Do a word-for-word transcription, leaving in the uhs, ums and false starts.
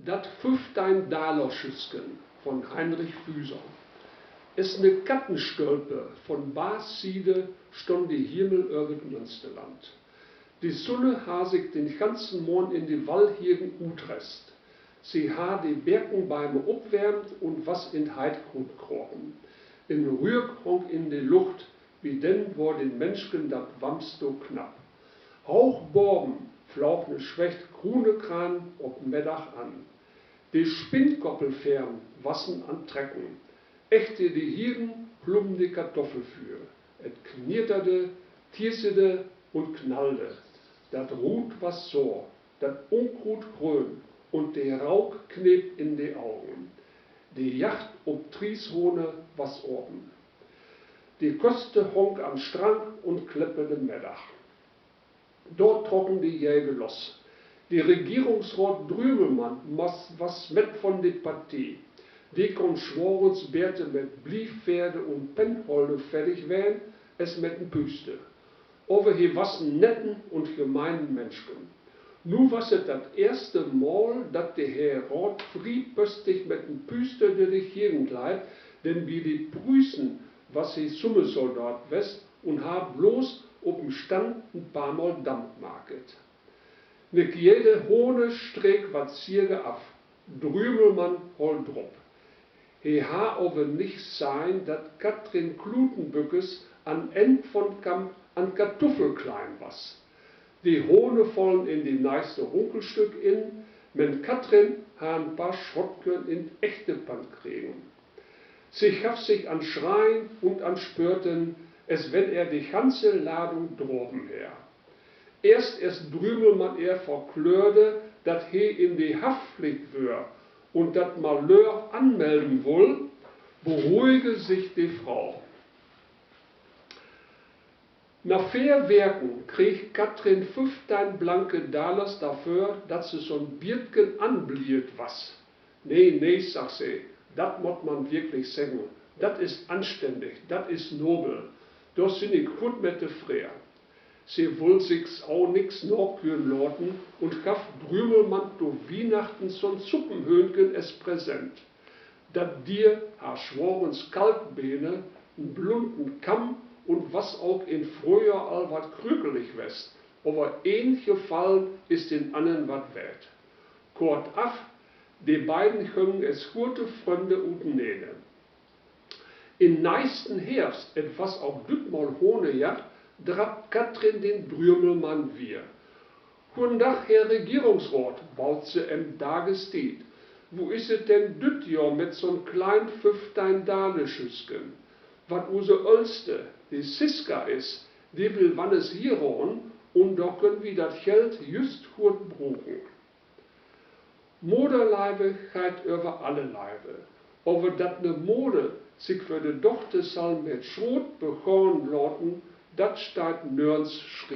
Dat Füftein-Daler-Schüsken von Heinrich Füser. Es 'ne Kattenstöhlpe von Baas Siede stonn de Himmel över 't Münsterland. De Sunne harr sik den ganzen Morn in de Wallhegen utrest. Se harr de Berkenbeime opwärmt un was in 't Heidgrund kropen. En Rüök hong in de Lucht, bi den wor den Menschen dat warmst knapp. Hauch baven flaug 'ne Schwecht Krunekran op Meddag an. De Spinnkoppelferen wassen an Trecken. Echter de Hiegen klummen de Kartoffelfüer. Et knitterde, tiesede un knallde. Dat Ruut was soor, dat Unkruut gröön un de Rauk kneep in de Augen. De Jagd op Trieshone was open. De Köste hong an Strang un klepperde Meddag. Dor trocken de Jäger los. De Regierungsraat Drümelmann was, was met von de Partie. De kunn schworens beter met Blieferde un Pennholde fertig ween es met en Püster. Aver he was en netten un gemeinen Menschen. Nu was et dat eerste Mal, dat de Herr Raat friepöstig met en Püster dör de Gegend leip, denn bi de Prüßen was he Summersoldat west un harr blots op en Stand en paar Mal Damp maket. Nich jede Hone streek wat Ziege af. Drümelmann holl drop. He harr aver nich sehn, dat Kathrin Klutenbückes an Enn von Kamp an Kartuffelkleien was. De Hone follen in de nächste Runkelstück in, men Kathrin harr en paar Schrottkörn in 't echte Pand kregen. Se gaff sik an Schreien un an Spörten, es wenn ehr de ganze Ladung drapen herr. Eerst es Drümelmann ehr verklörde, dat he in de Haftpflicht wöör un dat Malör anmelden wull, beruhige sik de Fro. Na veer Weken kreeg Kathrin föfftein blanke Dalers dorför, dat se so'n bietken anbliert was. Nee, nee, sagg se, dat mott man wirklich seggen. Dat is anstännig, dat is nobel. Dor sin ik guot met tofree. Se wull sik ok nix naküren laten un gaff Drümelmann to Wiehnachten so'n Suppenhöhnken es Präsent. Dat Dier harr schworens Kalkbene, en blunten Kamm un was ok in Fröhjohr al wat krükelig west, aver een Gefallen is den annern wat weert. Kortaf, de beiden göngen es gode Frönde uteneen. In nächsten Herbst, et was ok dütmal Honejagd, drapt Kathrin den Drümelmann wier. Guden Dag, Herr Regierungsraat, baut se em Dagestiet. Wo is et denn düt Johr mit so'n klein Föfftein-Dale-Schüsken? Wat use Öllste, de Siska is, de will wannes hieraden, un dor köönt wi dat Geld jüst guot bruken. Moderleive geiht över alle Leive. Aver dat 'ne Moder sik för de Dochter sall mit Schroot begahn laten, dat steiht nörgens schreven.